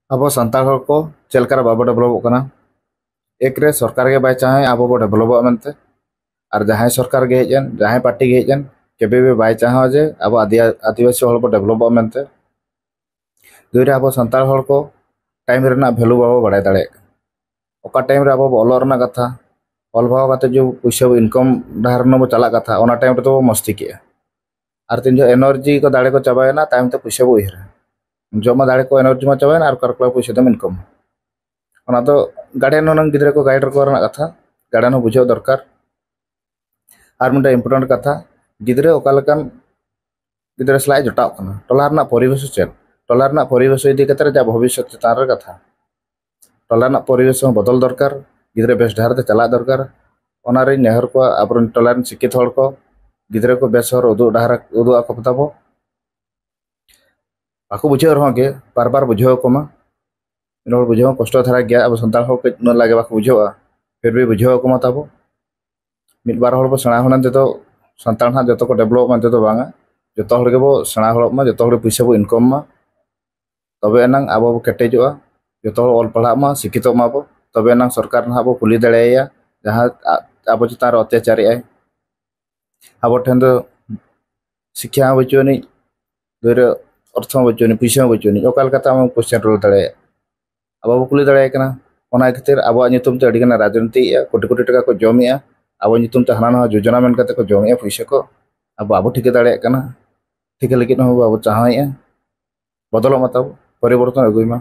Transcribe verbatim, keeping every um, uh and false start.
ᱟᱵᱚ ᱥᱟᱱᱛᱟᱲ ᱦᱚᱲ ᱠᱚ ᱪᱮᱫ ᱞᱮᱠᱟ ᱨᱮ ᱵᱟᱵᱚ ᱰᱮᱵᱷᱞᱚᱯᱚᱜ ᱠᱟᱱᱟ? ᱮᱠ ᱨᱮ ᱥᱚᱨᱠᱟᱨ ᱜᱮ ᱵᱟᱭ ᱪᱟᱦᱟᱣᱮᱫ ᱟᱵᱚ ᱵᱚ ᱰᱮᱵᱷᱞᱚᱯᱚᱜᱼᱟ ᱢᱮᱱᱛᱮ, ᱟᱨ ᱡᱟᱦᱟᱸᱭ ᱥᱚᱨᱠᱟᱨ ᱜᱮ ᱦᱮᱡ ᱮᱱ, ᱡᱟᱦᱟᱸᱭ ᱯᱟᱨᱴᱤ ᱜᱮ ᱦᱮᱡ ᱮᱱ, ᱠᱮᱵᱮ ᱵᱮ ᱵᱟᱭ ᱪᱟᱦᱟᱣᱟ ᱡᱮ ᱟᱵᱚ ᱟᱹᱫᱤᱭᱟ-, ᱟᱹᱫᱤᱵᱟᱹᱥᱤ ᱦᱚᱲ ᱵᱚ ᱰᱮᱵᱷᱞᱚᱯᱚᱜᱼᱟ ᱢᱮᱱᱛᱮ᱾ ᱫᱩᱭ ᱨᱮ ᱟᱵᱚ ᱥᱟᱱᱛᱟᱲ ᱦᱚᱲ ᱠᱚ ᱴᱟᱭᱤᱢ ᱨᱮᱱᱟᱜ ᱵᱷᱮᱞᱩ ᱵᱟᱵᱚ ᱵᱟᱲᱟᱭ ᱫᱟᱲᱮᱭᱟᱜ ᱠᱟᱱᱟ᱾ ᱚᱠᱟ ᱴᱟᱭᱤᱢ ᱨᱮ ᱟᱵᱚ ᱵᱚ ᱚᱞᱚᱜ ᱨᱮᱱᱟᱜ ᱠᱟᱛᱷᱟ, ᱚᱞ ᱯᱟᱲᱦᱟᱣ ᱠᱟᱛᱮ ᱡᱮ ᱯᱩᱭᱥᱟᱹ ᱵᱚ ᱤᱱᱠᱟᱢ ᱰᱟᱦᱟᱨ ᱨᱮᱱᱟᱜ ᱵᱚ ᱪᱟᱞᱟᱜ ᱠᱟᱛᱷᱟ, ᱚᱱᱟ ᱴᱟᱭᱤᱢ ᱨᱮᱫᱚ ᱵᱚ ᱢᱚᱥᱛᱤ ᱠᱮᱜᱼᱟ᱾ ᱟᱨ ᱛᱤᱱ ᱡᱚᱦᱚᱜ ᱮᱱᱟᱨᱡᱤ ᱠᱚ ᱫᱟᱲᱮ ᱠᱚ ᱪᱟᱵᱟᱭᱮᱱᱟ, ᱛᱟᱭᱚᱢ ᱛᱮ ᱯᱩᱭᱥᱟᱹ ᱵᱚ ᱩᱭᱦᱟᱹᱨᱟ᱾ ᱡᱚᱢ ᱢᱟ ᱫᱟᱲᱮ ᱠᱚ ᱮᱱᱟᱨᱡᱤ ᱢᱟ ᱪᱟᱵᱟᱭᱮᱱᱟ, ᱟᱨ ᱚᱠᱟ ᱞᱮᱠᱟ ᱯᱩᱭᱥᱟᱹ ᱫᱚᱢ ᱤᱱᱠᱟᱢᱟ? ᱚᱱᱟ ᱫᱚ ᱜᱟᱨᱰᱮᱱ ᱦᱩᱱᱟᱹᱝ ᱜᱤᱫᱽᱨᱟᱹ ᱠᱚ ᱜᱟᱭᱤᱰ ᱨᱮᱠᱚ ᱨᱮᱱᱟᱜ ᱠᱟᱛᱷᱟ, ᱜᱟᱨᱰᱮᱱ ᱦᱚᱸ ᱵᱩᱡᱷᱟᱹᱣ ᱫᱚᱨᱠᱟᱨ᱾ ᱟᱨ ᱢᱤᱫᱴᱟᱝ ᱤᱢᱯᱚᱨᱴᱮᱱᱴ ᱠᱟᱛᱷᱟ, ᱜᱤᱫᱽᱨᱟᱹ ᱚᱠᱟ ᱞᱮᱠᱟᱱ ᱜᱤᱫᱽᱨᱟᱹ ᱥᱟᱞᱟᱜ ᱮ ᱡᱚᱴᱟᱣ ᱠᱟᱱᱟ, ᱴᱚᱞᱟ ᱨᱮᱱᱟᱜ ᱯᱚᱨᱤᱵᱮᱥ ᱪᱮᱫ, ᱴᱚᱞᱟ ᱨᱮᱱᱟᱜ ᱯᱚᱨᱤᱵᱮᱥ ᱤᱫᱤ ᱠᱟᱛᱮ ᱨᱮ ᱡᱟ ᱵᱷᱚᱵᱤᱥᱥᱚᱛ ᱪᱮᱛᱟᱱ ᱨᱮ ᱠᱟᱛᱷᱟ᱾ ᱴᱚᱞᱟ ᱨᱮᱱᱟᱜ ᱯᱚᱨᱤᱵᱮᱥ ᱦᱚᱸ ᱵᱚᱫᱚᱞ ᱫᱚᱨᱠᱟᱨ, ᱜᱤᱫᱽᱨᱟᱹ ᱵᱮᱥ ᱰᱟᱦᱟᱨ ᱛᱮ ᱪᱟᱞᱟᱜ ᱫᱚᱨᱠᱟᱨ᱾ ᱚᱱᱟ ᱨᱤᱧ ᱱᱮᱦᱚᱨ ᱠᱚᱣᱟ ᱟᱵᱚᱨᱮᱱ ᱴᱚᱞᱟ ᱨᱮᱱ ᱥᱤᱠᱠᱷᱤᱛ ᱦᱚᱲ ᱠᱚ, ᱜᱤᱫᱽᱨᱟᱹ ᱠᱚ ᱵᱮᱥ ᱦᱚᱨ ᱩᱫᱩᱜ ᱰᱟᱦᱟᱨ ᱩᱫᱩᱜ ᱟᱠᱚ ᱛᱟᱵᱚ᱾ ᱵᱟᱠᱚ ᱵᱩᱡᱷᱟᱹᱣ ᱨᱮᱦᱚᱸ ᱜᱮ ᱵᱟᱨ ᱵᱟᱨ ᱵᱩᱡᱷᱟᱹᱣ ᱟᱠᱚ ᱢᱟ᱾ ᱢᱤᱫ ᱦᱚᱲ ᱵᱩᱡᱷᱟᱹᱣ ᱦᱚᱸ ᱠᱚᱥᱴᱚ ᱫᱷᱟᱨᱟ ᱜᱮᱭᱟ, ᱟᱵᱚ ᱥᱟᱱᱛᱟᱲ ᱦᱚᱲ ᱠᱟᱹᱡ ᱩᱱᱟᱹᱜ ᱞᱟᱜᱮ ᱵᱟᱠᱚ ᱵᱩᱡᱷᱟᱹᱣᱟ, ᱯᱷᱤᱨ ᱵᱷᱤ ᱵᱩᱡᱷᱟᱹᱣ ᱟᱠᱚ ᱢᱟ ᱛᱟᱵᱚ᱾ ᱢᱤᱫ ᱵᱟᱨ ᱦᱚᱲ ᱵᱚ ᱥᱮᱬᱟ ᱦᱚᱲ ᱮᱱ ᱛᱮᱫᱚ ᱥᱟᱱᱛᱟᱲ ᱦᱟᱸᱜ ᱡᱚᱛᱚ ᱠᱚ ᱰᱮᱵᱷᱞᱚᱯ ᱢᱮᱱᱛᱮ ᱫᱚ ᱵᱟᱝᱟ᱾ ᱡᱚᱛᱚ ᱦᱚᱲ ᱜᱮᱵᱚ ᱥᱮᱬᱟ ᱦᱚᱲᱚᱜ ᱢᱟ, ᱡᱚᱛᱚ ᱦᱚᱲ ᱯᱩᱭᱥᱟᱹ ᱵᱚ ᱤᱱᱠᱟᱢ ᱢᱟ, ᱛᱚᱵᱮ ᱮᱱᱟᱝ ᱟᱵᱚ ᱵᱚ ᱠᱮᱴᱮᱡᱚᱜᱼᱟ᱾ ᱡᱚᱛᱚ ᱦᱚᱲ ᱚᱞ ᱯᱟᱲᱦᱟᱜ ᱢᱟ, ᱥᱤᱠᱠᱷᱤᱛᱚᱜ ᱢᱟᱵᱚ, ᱛᱚᱵᱮ ᱮᱱᱟᱝ ᱥᱚᱨᱠᱟᱨ ᱱᱟᱦᱟᱜ ᱵᱚ ᱠᱩᱞᱤ ᱫᱟᱲᱮᱭᱟᱭᱟ, ᱡᱟᱦᱟᱸ ᱟ-, ᱟᱵᱚ ᱪᱮᱛᱟᱱ ᱨᱮ ᱚᱛᱛᱟᱪᱟᱨᱮᱜᱼᱟᱭ᱾ ᱟᱵᱚ ᱴᱷᱮᱱ ᱫᱚ ᱥᱤᱠᱠᱷᱟ ᱦᱚᱸ ᱵᱟᱹᱪᱩᱜ ᱟᱹᱱᱤᱡ, ᱫᱩᱭ ᱨᱮ ᱚᱨᱛᱷᱚ ᱦᱚᱸ ᱵᱟᱹᱪᱩᱜ ᱟᱹᱱᱤᱡ, ᱯᱩᱭᱥᱟᱹ ᱦᱚᱸ ᱵᱟᱹᱪᱩᱜ ᱟᱹᱱᱤᱡ, ᱚᱠᱟ ᱞᱮᱠᱟᱛᱮ ᱟᱢᱮᱢ ᱠᱚᱥᱪᱮᱱ ᱨᱳᱞ ᱫᱟᱲᱮᱭᱟᱜᱼᱟ? ᱟᱵᱚ ᱵᱚ ᱠᱩᱞᱤ ᱫᱟᱲᱮᱭᱟᱭ ᱠᱟᱱᱟ᱾ ᱚᱱᱟ ᱠᱷᱟᱹᱛᱤᱨ ᱟᱵᱚᱣᱟᱜ ᱧᱩᱛᱩᱢ ᱛᱮ ᱟᱹᱰᱤ ᱜᱟᱱ ᱨᱟᱡᱽᱱᱤᱛᱤᱭᱮᱫᱼᱟ, ᱠᱳᱴᱤ ᱠᱳᱴᱤ ᱴᱟᱠᱟ ᱠᱚ ᱡᱚᱢᱮᱫᱼᱟ, ᱟᱵᱚ ᱧᱩᱛᱩᱢ ᱛᱮ ᱦᱟᱱᱟ ᱱᱟᱣᱟ ᱡᱳᱡᱚᱱᱟ ᱢᱮᱱ ᱠᱟᱛᱮ ᱠᱚ ᱡᱚᱢᱮᱫᱼᱟ ᱯᱩᱭᱥᱟᱹ ᱠᱚ᱾ ᱟᱵᱚ ᱵᱟᱵᱚ ᱴᱷᱤᱠᱟᱹ ᱫᱟᱲᱮᱭᱟᱜ ᱠᱟᱱᱟ, ᱴᱷᱤᱠᱟᱹ ᱞᱟᱹᱜᱤᱫ ᱦᱚᱸ ᱵᱟᱵᱚ ᱪᱟᱦᱟᱣᱮᱫᱼᱟ᱾ ᱵᱚᱫᱚᱞᱚᱜ ᱢᱟ ᱛᱟᱵᱚ, ᱯᱚᱨᱤᱵᱚᱨᱛᱚᱱ ᱟᱹᱜᱩᱭ ᱢᱟ᱾